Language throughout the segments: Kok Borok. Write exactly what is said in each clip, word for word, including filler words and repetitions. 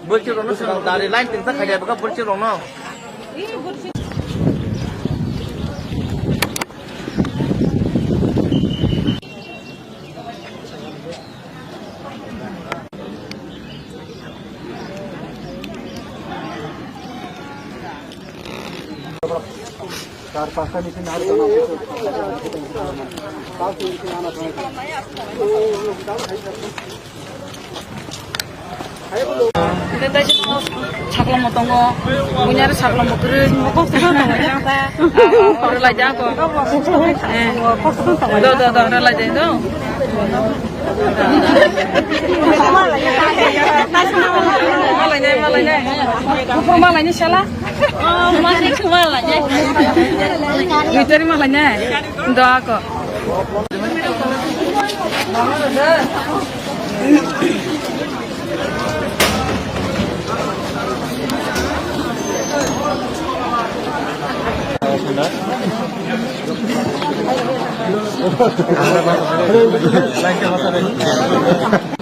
Bwrwirokno swkang dari line tengsa khaidi bwkha bwrwirokno. Sakla mo tongo, bunyari sakla mo kwrwi. Oro lai da ko. Eh. Do, do, do, oro lai da do. Malai nai, malai nai. Malai nai sala. Malai nai. Gitari malai nai. Do ko.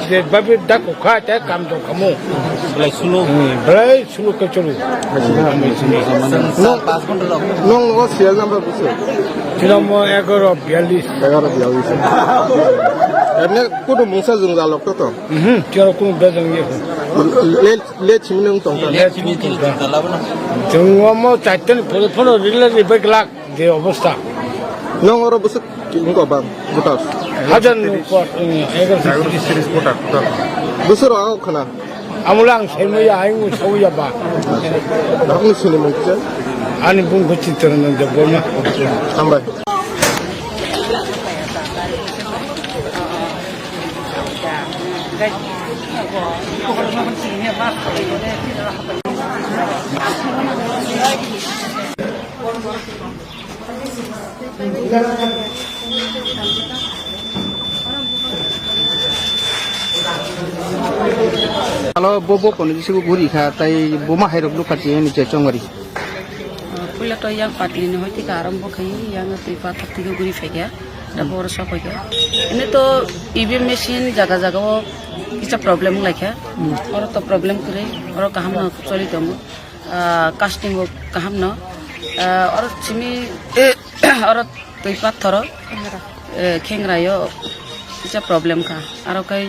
Je babi dak ukha te kam do kamu. Belai slow. Hmm, belai slow ke chulu. Nong, nong o serial number busu. Sila mo egaro biyallis. Egaro biyallis. Erne kudu mungsa jung jalok to to. Mhm, tiyaro kudu bejang ye. Le, le chimini ung tong ta. Le chimini ung tong ta. Jung mo chaitani pore pore rile ri beglak. Je obostha. Nong oro bwswk wngkha bang, voters? Hajar ni upor, mm, egaroso tiris voter, total. Bwswk rok ang khna. Amula ang saimu ya, ang saimu ya ba. Nokni sini mung kisa? Ani bung ko Chittaranjan Debbarma. Hambai. Alo, bo, bo kono jisigo guri kha, tai buma hai rok nukha chini je chongmari. Puila to yang patni ni hoi tika aram bo khai yang twi pathak twi guri phaikha. Da boro sok phaikha. Ini to E V M machine jaga jaga o kisa problem wnglaikha. Oro to problem kwrwi, oro kaham no choli tongo. Ah, casting bo kaham no. Ah, oro simi, oro twi pathoro, eh, khengra yo kisa problem kha. Aro kai,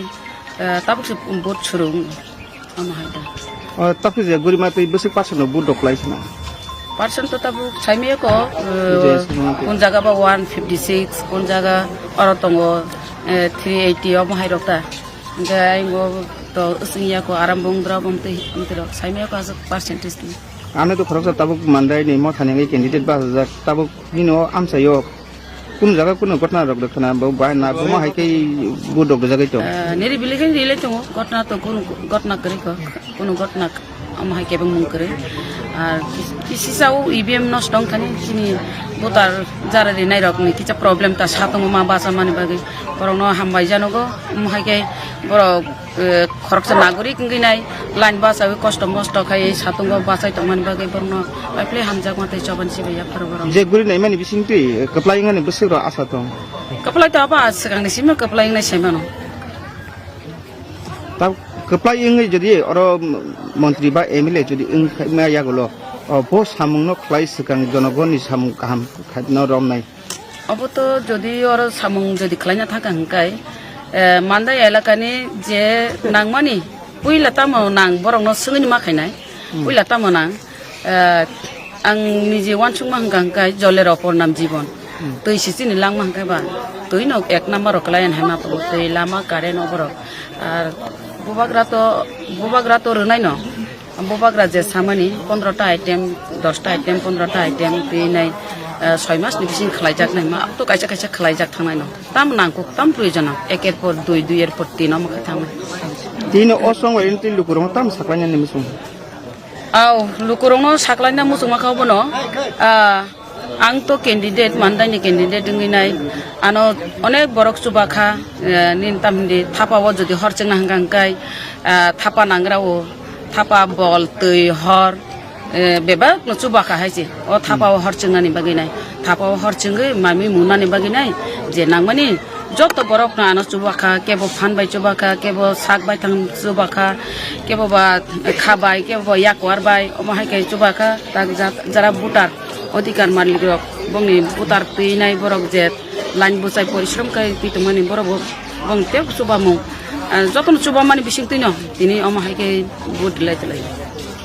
eh, tabuk se vote suru wng, omo hai da. O, tabuk je guri ma twi bwswk percent no vote rok lai sina? Percent to tabuk saimaya ko, eh, je, sima ko. Kun jaga ba one fifty six, kun jaga oro tongo, eh, three eighty omo hai rok ta. Hingke ayang bo to swngya ko aram bong drop omtwi, omtwi rok saimaya ko aswk percentage ni. Ano to khoroksa tabuk Mandai ni mothani wngwi candidate bachajak, tabuk nini o amchaio kunu jaga kunu gotna rok rwkha na, bo bai na, bo ma hai khe budok rwjagwi tong. Eh, nini bili khe rilai tongo, gotna to kunu gotna kwrwi kho, kunu gotna omo hai khe bw mung kwrwi. Ar kis-, kisisa o E V M nosto wngthani chini voter jara rinai rok ni kisa problem ta sa tongo ma bachamani bagwi, borok no hambai janogo, omo hai khe borok eh, khoroksa nagorik wngwi nai line bachawi kosto mosto khai satungo bachai tongmani bagwi borokno pai philai hamjakma tei choban sibai yapharo borok. Je guri naimani bisingtwi, eh, kwplai wngnani bwswk rok asa tong? Kwplai to abo swkangni simi kwplai wngnai sai mano. Ta kwplai wngwi jodi oro montri ba M L A jodi wngkha yagulo, o bo samungno khlai swkang jonogonni samung kaham khaino romnai. Obo to jodi oro samung jodi khlaina thangkha hwnkhe, eh, Mandai elakani je nangmani puila tamo nang borokno swngwini ma khainai, puila tamo nang, eh, ang niji uansukma hwnkha hwnkhe jolero opor nam jibon. Twi si chini langma hwnkhe ba, twi no ek number o kwlai ani hai ma tongo, twi, lama, current o borok. Ar bubagra to, bubagra to rwnai no. Bubagra je samani pondro ta item, dos ta item, pondro ta item twi nai, eh, soi mas ni bising khlai jak nai ma, to kaisa kaisa khlai jak thangnai no. Tam nang kuk, tam proyojon no. Ek er por dui, dui er por tin omo khe thangnai. Tini o song bai twi lukurok tam saklaina ni muchung. Au, lukurok no saklaina muchung ma kha bono. Ah, Ang to candidate, Mandai ni candidate wngwi nai. Ano onek borok chuba kha, eh, nini tam hindi thapa o jodi hor chwngna hwnkha hwnkhe, ah, thapa nangra o, thapa bol, twi, hor, eh, bebak no chuba kha hai se. O thapa o hor chwngnani bagwi nai. Thapa o hor chwngwi mami munani bagwi nai. Je nangmani Joto borok no ano chubakha, kebo phan bai chubakha, kebo sak bai thang chubakha, kebo ba kha bai, kebo ba yakwar bai, omo hai khe chubakha. Tak ja-, jara voter, odhikar malik rok, bongni voter twi nai borok je line bwchai porishrom khai twi tongmani borok bo, bong tei chubamung. Ah, jotono chubamani bising twino tini omo hai khe vote lai lai.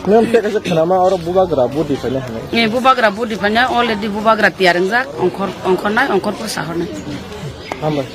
Nwng tei kaisa khnama oro bubagra vote di phaina hinwi. Eh, bubagra vote di phaina already bubagra tiyar wngjak, ongkhor, ongkhornai, ongkhorpor sahornai. Hambai.